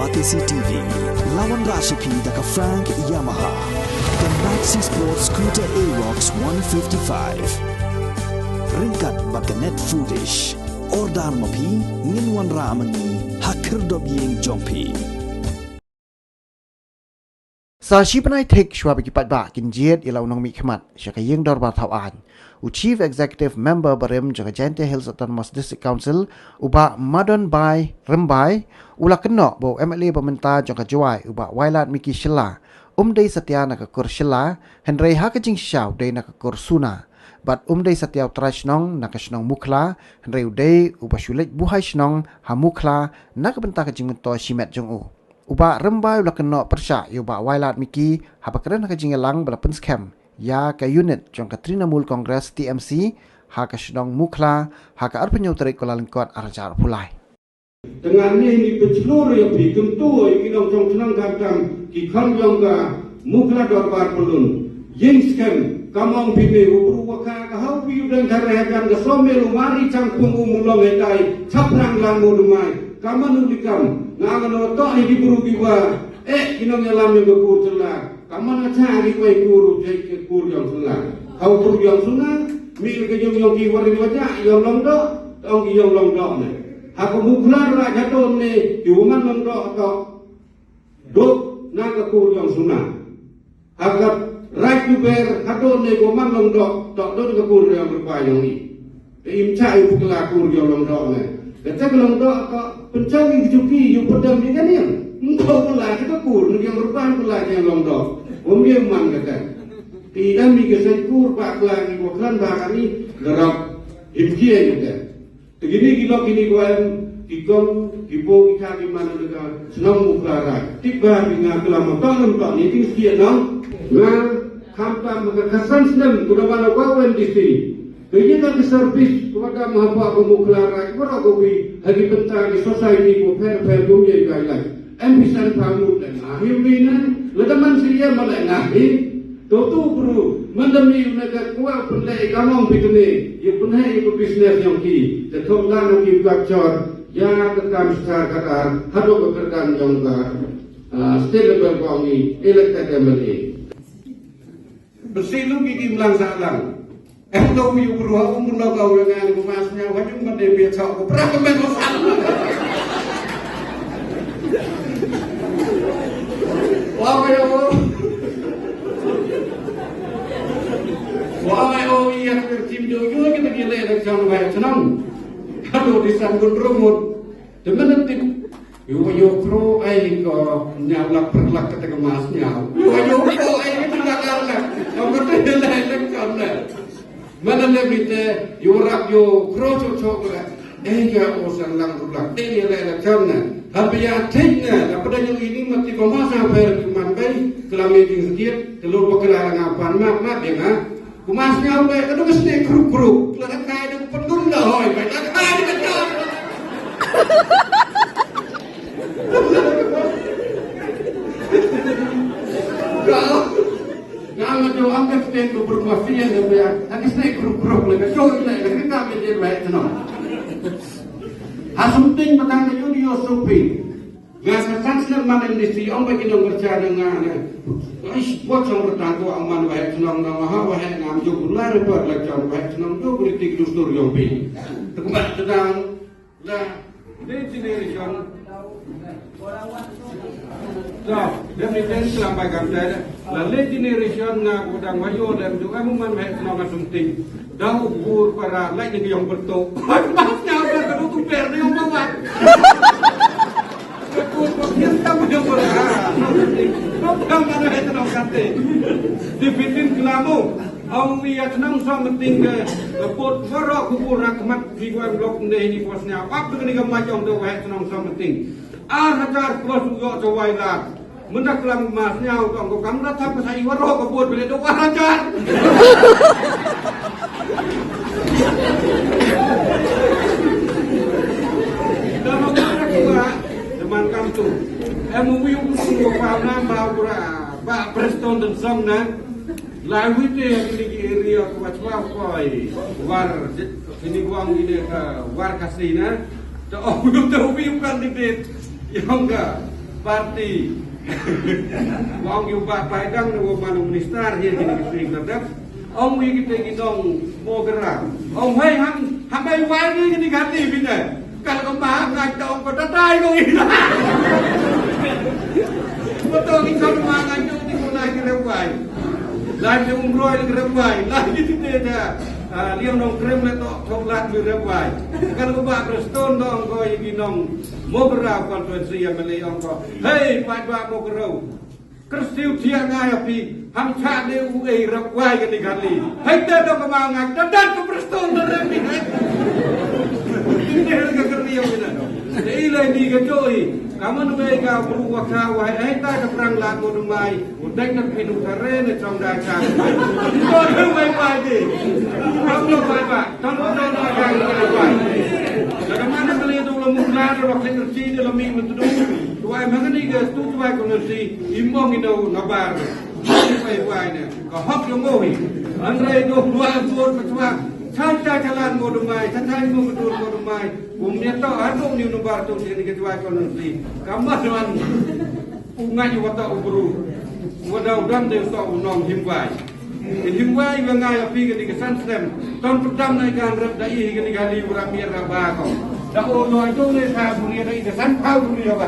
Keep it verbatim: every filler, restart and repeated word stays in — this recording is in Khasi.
R T C T V, la wanrah sha phi da ka Frank Yamaha, ka Maxi Sport Scooter Aerox one fifty-five. Ryngkat bad ka Net Foodish. Order ma phi, ngin wanrah ma ngi ha khyrdop ïing jong phi. Sa shi bnai thik shuwa ba ki paidbah kin jied ïa la u nongmihkhmat sha ka ïing dorbar thaw aiñ, u Chief Executive Member barim jong ka Jaintia Hills Autonomous District Council, u Bah Madon Bai Rymbai, u la kynnoh ba u M L A ba mynta jong ka Jowai, u Bah Wailadmiki Shylla, um dei satia na ka kur Shylla, hynrei ha ka jingshisha u dei na ka kur Suna. Bad um dei satia u trai shnong na ka shnong Mukhla, hynrei u dei uba shu leit buhai shnong ha Mukhla na ka bynta ka jingmyntoi shimet jong u. U Bah Rymbai u la kynnoh pyrshah ïa u Bah Wailadmiki haba kren ha ka jingïalang ba la pynskhem ïa ka unit jong ka Trinamool Congress, T M C, ha ka shnong Mukhla ha ka arphew hynñiew tarik Kyllalyngkot arhajar arphew lai. Te ngan ïa pynslur ïa phi, kyntu ïa ki nongshong shnong khamtam ki khon jong ka Mukhla dorbar pyllun. Ïing skhem, kam ong phi me u bru wa ka ka hau phi u dang ka reh kan ka somel u mari chang pung u mulong hetai chaphrang lan mo dumai. Ka manu likam, nga nga no to hi ki bru ki wa, eh, ki nongïalam ïa ka kur Shylla. Ka man ka cha ki wei kur u jai ki kur jong Shylla. Ka u kur jong Shylla, mi ka jong jong ki warin waja, jong long doh, jong ki jong long doh ne. Ha ka Mukhla ra ka don ne, ki wa man long doh to. Dok na ka kur jong Shylla. Ha ka Raj Duber, ka don ne, ki wa man long doh to, don ka kur jong rupa jong ni. Te im cha ïa u pukla kur ïa u long doh ne. Kata ka long doh ka pynchang ïa u juki ïa u pyndonkam ïa ka niam. Ym thaw pynlait ka kur, ne ïa u rupan pynlait ïa u long doh. Ym ïa man kata. Te i dang mi ka seng kur ba kla ngi wa klan ba ka ni, darap im kia ïa ka. Te kini ki lok kini ko em, ki kong, ki po, ki kha, ki man ïa ka shnong Mukhla Raij. Tip ba ki nga klam ma tong ym tong ni ting skia nong. Nga khamtam ka khatsan snem ku da wan wa wen di si. Ka ïa ka service ka wada ma haba ka Mukhla Raij, waroh ka wi, ha ki bynta ki society ko pher pher kum ïa ka ilai. Em bisan pha mut leh nga hi wi na, lada man si ïa ma leh nga hi. To tu bru, man da mi na ka kwah pynleh ka mong pi kene, ïa pynheh ïa ka business yong ki. Te thok la na ki ka chor, ïa ka kam star ka ar, haduh ka kyrdan yong ka, ah, state level ko ngi, elected M L A. Besi lu ki kim lang sa lang. Eh, to wi u bru ha um bru ka u ngan ku mas nya wa jung ban de bia chok ku pra ka men ko sa. Wa wa ya wo. Wa wa ya wo ya kim jo jo kita ki le election wa chnong. Aduh di san gun rumut. Te mynta tip, ïa wa ïoh kro ai ko, ñiaw lak pyrlak kata ka mas ñiaw. Ïa wa ïoh kro ai ka jingdakar ka. Ka mynta ïa la election na. Mynta lem ite, ïa wa rap ïoh kro chok chok ka. Eh, ïa o san lang rulak. Eh, ïa la election na. Haba ïa thik na, haba da ïoh ini mati ko mas ha pher ki man bai, klam ïa jingskit, ka lor ba kla nga pan map map ïa nga. Ku mas ñiaw be ka dong sne kruk kruk. La da kai da ku pyngun da hoi be da kai da kai. Ka nga ma jo am ka sne ku bruk ma fien da be. Da ka sne kruk kruk la ka jo le ka ka me je be tno. Ha sum ting ba tang ka yo yo supi. Nga sa san snem man M D C, ong ba ki nong kerja na nga ne. Ai, buat sang bertang ko ang man wahek senong na maha wahek ngam jo gula repot la jong wahek senong jo kritik dustur jong pi. Tekmat tenang la, le generation. So, dem ni ten selampai kam te. La le generation nga udang wayo dem jo em man wahek senong asum ting. Dau bur para lai ni yong berto. Mas nyau ka tu per ni yong bawa. Ka kut ko kian tam jong ko la. Nong tam mana hai nong kate. Di bitin kelamu. Ong wi ya tenang sa meting ke. Put barak kubur rak mat di gua blok ne ni pos nya. Ap dengan ni ke majong tu hai tenang sa meting. Ar hajar pos uyok jawai la. Mynta klam mas nyau tong ko kam da thap sa i waroh ko bot bele do ar hajar. Dah mau kena kena, teman kam tu. Em, wi u sung ko pa na ba ura, ba Preston dan song na. Lai wi te kini ki area ko ba chwa ko ai. War, kini ko ang ide ka war kasina. Ta ong wi te wi kan dik dik. Yang ka. Party. Ong ïa u Bah Paidang ne u man u minister hi ki ki sing da dep. Ong ïa kita ki nong Mogra. Ong hei ham ham ai wai ni ki ni gati bine. Kal ko ma ngai ta ong ko ta tai ko ina. Ko to ki kal ma ngai to ni ko na ki rep wai. Lai ki Umroi ki rep wai. Lai ki ti te da. Liang nong krem le to thok lat ki rep wai. Kal ko Bah Prestone to ong ko ïa ki nong Mogra constituency M L A ong ko. Hei, Paidbah Mogra. Kyrsiew thiah nga ïa phi, ham chah de u ei rep wai kane kali. Hei te dong ka ma nga, da dat ka Prestone da rep ni. Ni ne ka kyrni ïa u ina. Te i lai ni ka joi, ka man u ei ka bru wa ka wai, hei ta ka prang la ko du mai, u dek na phi nu ka re ne chong da ka. Ko du mai wai de. Ko du mai wai. Tang ko du mai wai. Ka man ka le du la mu la ro ka kyrsi de la mi mu tu. Tuwai ma kane ka stu tuwai ko nasi, i mong ino nabar. Tuwai tuwai ne. Ka hok ïa ngo hi. Hynrei doh tuwai tuwai ka tuwai. Chan cha chalan mo dumai, chan cha mo ka dur mo dumai. Kum ïa to adu ni nabar tu sini ka tuwai ko nasi. Ka ma tuan. U ngai wa to u bru. Wa dau dam de to u nong him wai. Te him wai wa nga ïa phi kane ka san snem. Ton pyrtham na i kan rep da i kane ka li u rap miet rap ba ko. Da o no i tong ne sa buri da i ka san pau buri ba.